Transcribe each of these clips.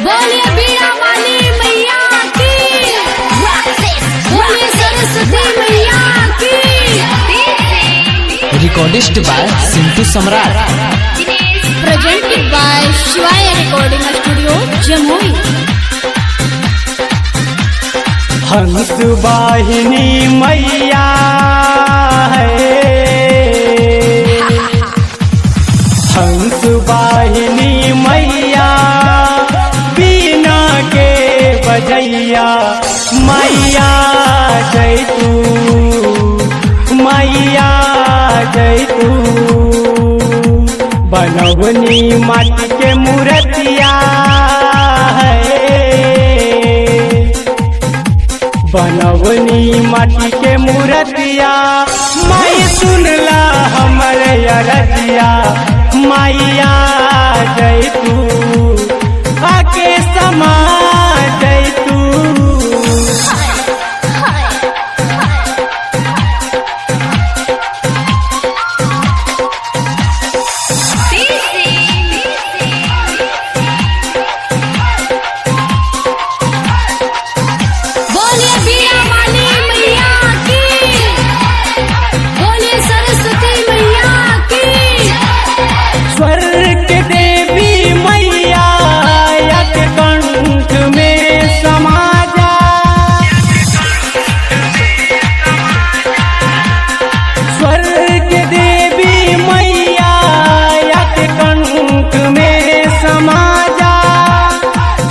बोलिए बीड़ा वाली मैया की, बोलिए सरस्वती मैया की। Recordist by Sintu Samrat. Presented by Shivaya recording studio, Jamui. Hans Vahini मैया है, हंस वाहिनी मैया, बीना के बजैया मैया जय तू, मैया जय तू। बनवनी माटी के मूर्तिया है, बनवनी माटी के मूर्तिया, माई सुनला हमर अरजिया, मैया जय तू, आके समा जय तू। बोलिए बीड़ा वाली मैया की, बोलिए सरस्वती मैया की। स्वर्ग देवी मैया यक कंठ में समा जा, स्वर्ग देवी मैया यक कंठ में समा जा,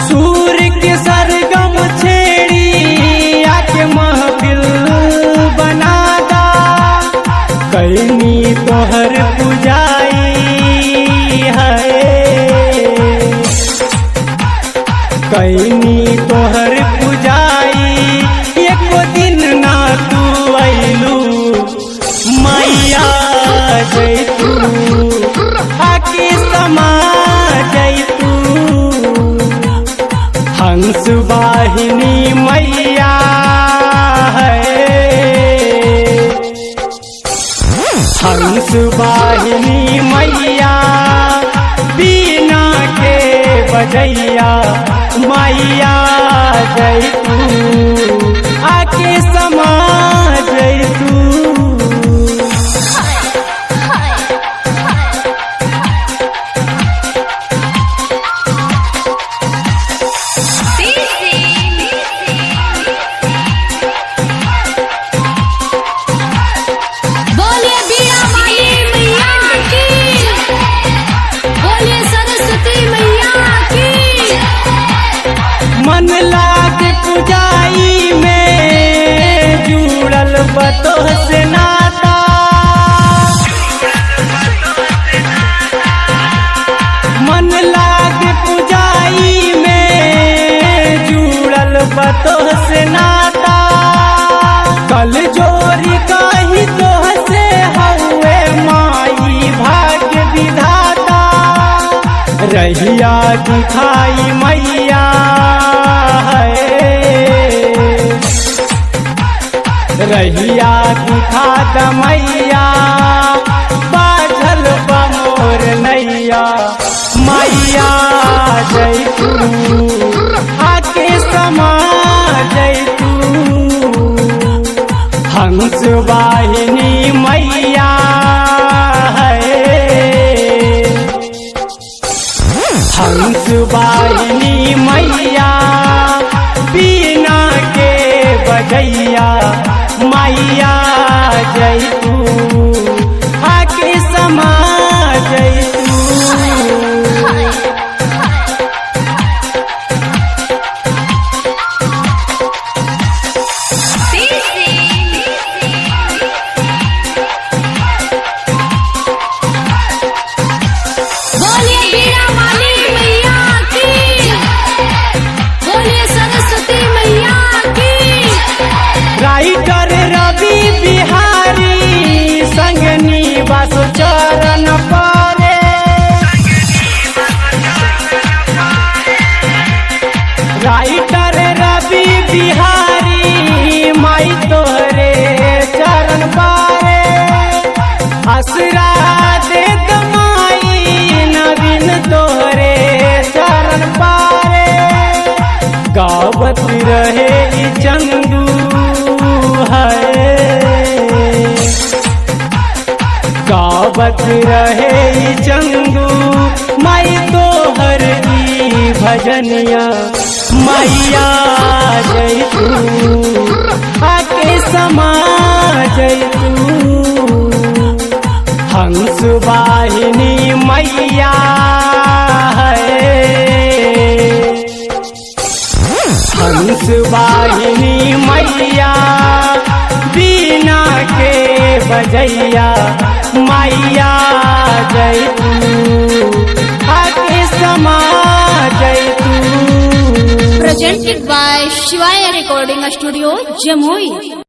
सूर्य के सरगम छेड़ी आके महफिल बना दा, कैनी तोहर पुजाई है, कैनी तोहर पुजाई, एको दिन ना तू अइलू, मैया जय तू, आके समा जय तू। हंस वाहिनी मैया है, हंस वाहिनी मैया, बीना के बजैया मैया जय तू, आके समा जय तू। बोलिए बीड़ा वाली मैया की, बोलिए सरस्वती मैया की। मन लाग पुजाई में जुड़ल बतोह से नाता, मन लाग पुजाई में जुड़ल बतोह से नाता, कल जोरी कही तोह से हउए माई भाग्य विधाता, रहिया दिखाई मैया है, रहिया दिखा द मैया, बाझल बमोर नैया मैया जय तू, आके समा जय तू। हंस वाहिनी मैया है, हंस वाहिनी मैया, बीना के बजैया मैया जय तू, आके समा जय तू। बोलिए बीड़ा वाली मैया की, बोलिए सरस्वती मैया की। राइटर रवि बिहारी रहे ई चंदू है, गावत रहे ई चंदू माई तोहर ई भजनिया। मैया जय तू आके समा जय तू, हंस वाहिनी मैया है, हंस वाहिनी मैया बीना के बजैया। मैया जय तू आके समा जय तू। Presented by Shivaya Recording Studio, Jamui.